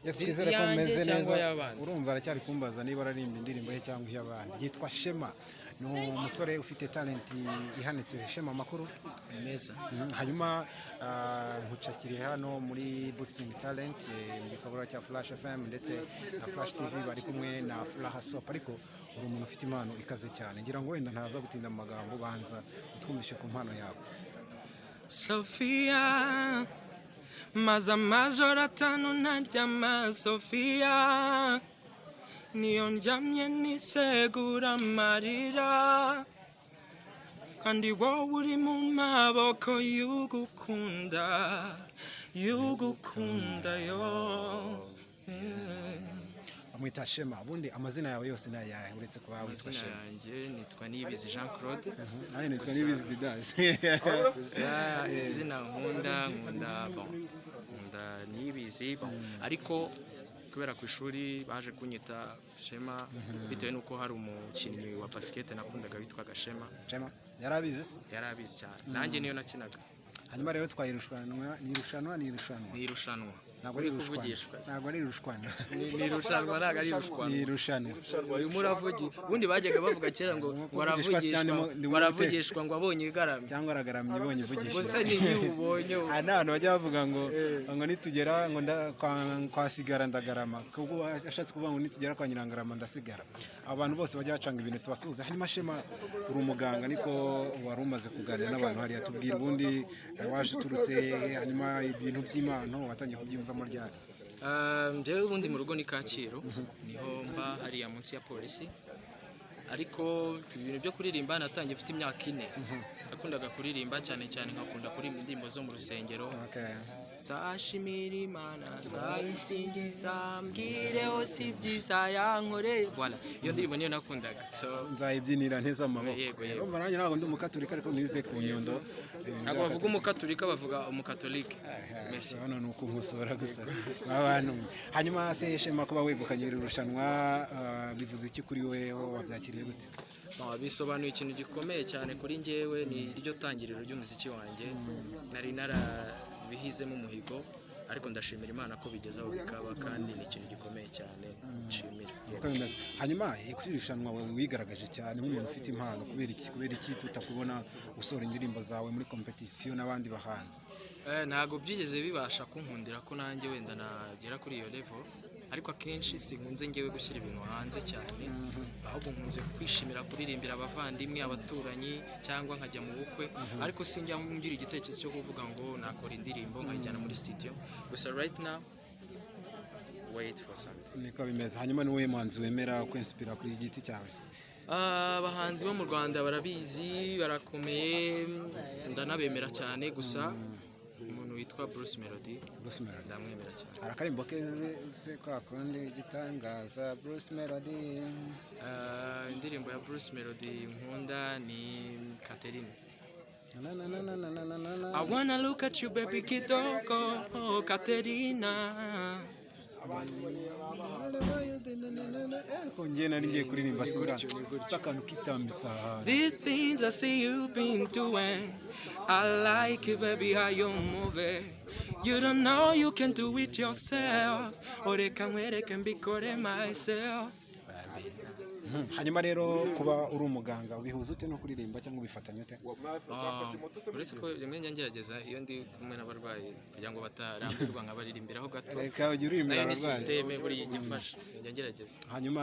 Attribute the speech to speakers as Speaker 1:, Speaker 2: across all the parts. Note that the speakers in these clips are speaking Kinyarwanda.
Speaker 1: Yes, twizere ko
Speaker 2: Iyanjye
Speaker 1: mumeze
Speaker 2: cyangwa
Speaker 1: neza.
Speaker 2: iy'abandi?
Speaker 1: Urumva aracyari kumbaza niba aririmba indirimbo ye cyangwa iy'abandi. Yitwa Shema, ni umusore ufite talent ihanitse. Shema, amakuru?
Speaker 2: Meza.
Speaker 1: Hanyuma nkucakiriye hano muri Boosting Talent, mu gikorwa cya Flash FM ndetse na Flash TV, bari kumwe na Furaha Soap. Ariko uri umuntu ufite impano ikaze cyane. Ngira ngo wenda ntaza gutinda mu magambo, banza utwumvishe ku mpano yawe.
Speaker 2: Sofia, maze amajoro 5 ntaryama. Sofia, niyo ndyamye nisegura amarira, kandi wowe uri mu maboko y'ugukunda, y'ugukunda yo, yeah.
Speaker 1: Bamwita Shema. Ubundi amazina yawe yose ni ayahe, uretse kuba witwa
Speaker 2: Amazina
Speaker 1: Shema?
Speaker 2: yanjye nitwa Niyibizi Jean Claude.
Speaker 1: Nanjye nitwa Niyibizi Didas.
Speaker 2: Gusa izina nkunda, bon, nkunda Niyibizi, bon, ariko kubera ku ishuri baje kunyita Shema bitewe n'uko hari umukinnyi wa basket nakundaga witwaga Shema.
Speaker 1: Shema yari abizi se?
Speaker 2: Yari abizi cyane, nanjye niyo nakinaga.
Speaker 1: Hanyuma rero twaye irushanwa, ni irushanwa, ni irushanwa?
Speaker 2: Ni irushanwa.
Speaker 1: Ntabwo ari
Speaker 2: Uri
Speaker 1: irushanwa?
Speaker 2: kuvugishwa.
Speaker 1: Ntabwo ari irushanwa?
Speaker 2: Ni irushanwa, ntabwo ari irushanwa.
Speaker 1: Ni irushanwa.
Speaker 2: Urimo uravugi ubundi bajyaga bavuga kera ngo
Speaker 1: Urimo
Speaker 2: ngo
Speaker 1: kuvugishwa
Speaker 2: aravugishwa
Speaker 1: cyane ndimo
Speaker 2: ngo aravugishwa ngo abonye igaramye.
Speaker 1: Cyangwa aragaramye ibonye ivugishije.
Speaker 2: Gusa ni iyo ubonye.
Speaker 1: Hari n'abantu bajya bavuga ngo nitugera ngo kwa Sigara ndagarama, kuko ashatse kuvuga ngo nitugera kwa Nyirangarama ndasigara. Abantu bose bajya bacanga ibintu, tubasuhuze. Hanyuma Shema, uri umuganga, niko wari umaze kuganira n'abantu hariya. Tubwira ubundi waje uturutse he, hanyuma ibintu by'impano watangiye kubyiyumvamo ryari?
Speaker 2: Njyewe ubundi mu rugo ni Kacyiru, niho mba, hariya munsi ya polisi. Ariko ibintu byo kuririmba natangiye mfite imyaka 4. Nakundaga kuririmba cyane cyane, nkakunda kuririmba indirimbo zo mu rusengero. Nzashimira Imana, nzayisingiza, mbwire hose ibyiza yankoreye. Voilà, iyo ndirimbo niyo nakundaga, so
Speaker 1: Nzayibyinira nteze amaboko.
Speaker 2: Yego.
Speaker 1: Urumva nanjye ntabwo ndi umukaturika, ariko nize ku Nyundo ibintu
Speaker 2: Ntabwo bavuga umukaturika, bavuga umukatolike. Merci.
Speaker 1: Hano ni ukunkosora gusa abantu. Hanyuma se Shema, kuba wegukanye iri rushanwa bivuze iki kuri wewe? Wabyakiriye gute?
Speaker 2: Bisobanuye ikintu gikomeye cyane kuri njyewe. Ni ryo tangiriro ry'umuziki wanjye. Nari narabihizemo umuhigo, ariko ndashimira Imana ko bigeze aho bikaba, kandi ni ikintu gikomeye cyane nshimira.
Speaker 1: Uko bimeze. Hanyuma kuri iri rushanwa wawe wigaragaje cyane nk'umuntu ufite impano. Kubera iki tutakubona usohora indirimbo zawe muri competition n'abandi bahanzi?
Speaker 2: Ntabwo byigeze bibasha kunkundira ko nanjye wenda nagera kuri iyo level, ariko akenshi sinkunze ngewe gushyira ibintu hanze cyane, ahubwo nkunze kwishimira kuririmbira abavandimwe, abaturanyi, cyangwa nkajya mu bukwe, ariko sinjya ngira igitekerezo cyo kuvuga ngo nakora indirimbo nkayijyana muri studio. Gusa right now wait for something.
Speaker 1: Niko bimeze. Hanyuma ni wowe muhanzi wemera kwinspira kuri giti cyawe se?
Speaker 2: Abahanzi bo mu Rwanda barabizi, barakomeye, ndanabemera cyane. Gusa umuntu witwa Bruce Melody.
Speaker 1: Bruce Melody.
Speaker 2: Ndamwemera cyane.
Speaker 1: Hari akarimbo keze se kwa kundi, igitangaza Bruce Melody?
Speaker 2: Indirimbo ya Bruce Melody nkunda ni Catherine.
Speaker 1: Na na na na na na na na na.
Speaker 2: I wanna look at you, baby, kidogo, oh, Katerina.
Speaker 1: Ko njye nari ngiye kuririmba singa akantu kitambitse ahantu.
Speaker 2: These things I see you've been doing, I like it, baby, how you move it. You don't know you can do it yourself. Oreka nkwereke mbikore myself.
Speaker 1: Hanyuma rero kuba uri umuganga ubihuza ute no kuririmba, cyangwa ubifatanya ute?
Speaker 2: Uretse ko rimwe njya ngerageza iyo ndi kumwe n'abarwayi, kugira ngo batarambirwa, nkabaririmbiraho gato.
Speaker 1: Reka ujye uririmbira
Speaker 2: Nayo ni
Speaker 1: abarwayi.
Speaker 2: système buriya ijya ifasha, njya ngerageza.
Speaker 1: Hanyuma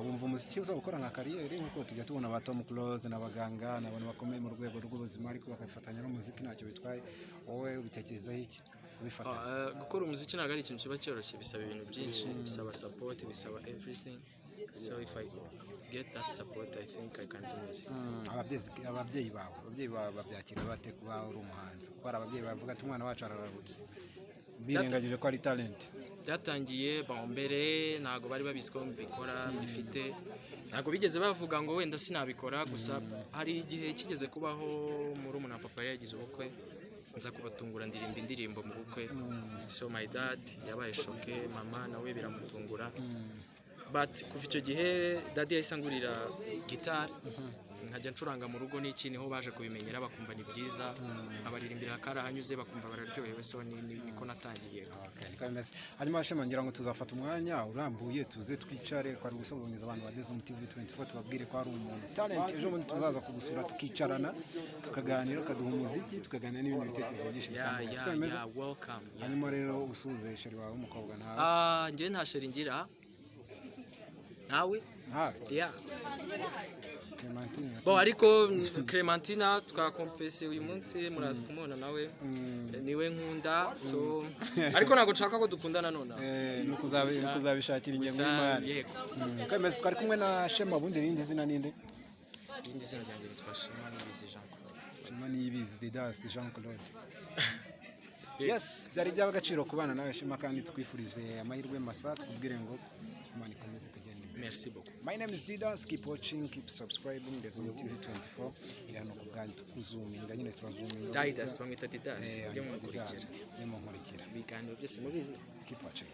Speaker 1: wumva umuziki uza gukora nka carrière, nk'uko tujya tubona ba Tom Close n'abaganga, ni abantu bakomeye mu rwego rw'ubuzima, ariko bakabifatanya n'umuziki, ntacyo bitwaye. Wowe ubitekerezaho iki, kubifatanya?
Speaker 2: Gukora umuziki ntabwo ari ikintu kiba cyoroshye, bisaba ibintu byinshi, bisaba support, bisaba everything. So if I get that support, I think I can do music.
Speaker 1: Ababyeyi bawe babyakira bate kuba uri umuhanzi? Kuko hari ababyeyi bavuga ati umwana wacu arararutse, birengagije ko ari talent.
Speaker 2: Byatangiye, bon, mbere ntabwo bari babizi ko mbikora, mbifite. Ntabwo bigeze bavuga ngo wenda sinabikora. Gusa hari igihe kigeze kubaho, murumuna wa papa yari yagize ubukwe, nza kubatungura ndirimba indirimbo mu bukwe. So my dad yabaye choqué, mama nawe biramutungura. But kuva icyo gihe daddy yahise angurira gitari. Nkajya ncuranga mu rugo n'iki, niho baje kubimenyera, bakumva ni byiza, abaririmbira karahanyuze, bakumva bararyohewe. So niko natangiye.
Speaker 1: Okay, niko bimeze. Hanyuma Shema, ngira ngo tuzafata umwanya urambuye, tuze twicare, twari gusobanuriza abantu ba Dezum TV 24, tubabwire ko hari umuntu talent. Ejo bundi tuzaza kugusura, tukicarana, tukaganira, ukaduha umuziki, tukaganira n'ibindi bitekerezo byinshi bitandukanye. Siko bimeze?
Speaker 2: Yeah, welcome, yeah.
Speaker 1: Hanyuma rero usuze chérie wawe w'umukobwa ntawe?
Speaker 2: Ah, njye nta chérie ngira, ntawe.
Speaker 1: Ntawe?
Speaker 2: Yeah.
Speaker 1: Clementine.
Speaker 2: Bo, ariko Clementina twakompese uyu munsi, muraza kumubona nawe, niwe nkunda. So ariko ntabwo nshaka ko dukundana nonaha.
Speaker 1: Ni ukuzabishakira ingengo
Speaker 2: Gusa,
Speaker 1: y'imari.
Speaker 2: Yego.
Speaker 1: Uko bimeze, twari kumwe na Shema. Ubundi irindi zina ninde?
Speaker 2: Irindi zina ryanjye nitwa Shema Niyibizi Jean Claude.
Speaker 1: Shema Niyibizi Didas Jean Claude. Yes, byari iby'agaciro kubana nawe Shema, kandi twifurize amahirwe masa, tukubwire ngo Imana ikomeze kugenda imbere.
Speaker 2: Merci beaucoup.
Speaker 1: My name is Didas. Keep watching, keep subscribing. There's on TV 24. Iri hano ku bwanyu, tukuzuminga nyine, turazuminga.
Speaker 2: Didas, bamwita Didas.
Speaker 1: Eh,
Speaker 2: Mujye
Speaker 1: bamwita
Speaker 2: mumukurikira.
Speaker 1: Didas. Mujye munkurikira.
Speaker 2: Ibiganiro byose mubizi.
Speaker 1: Keep watching.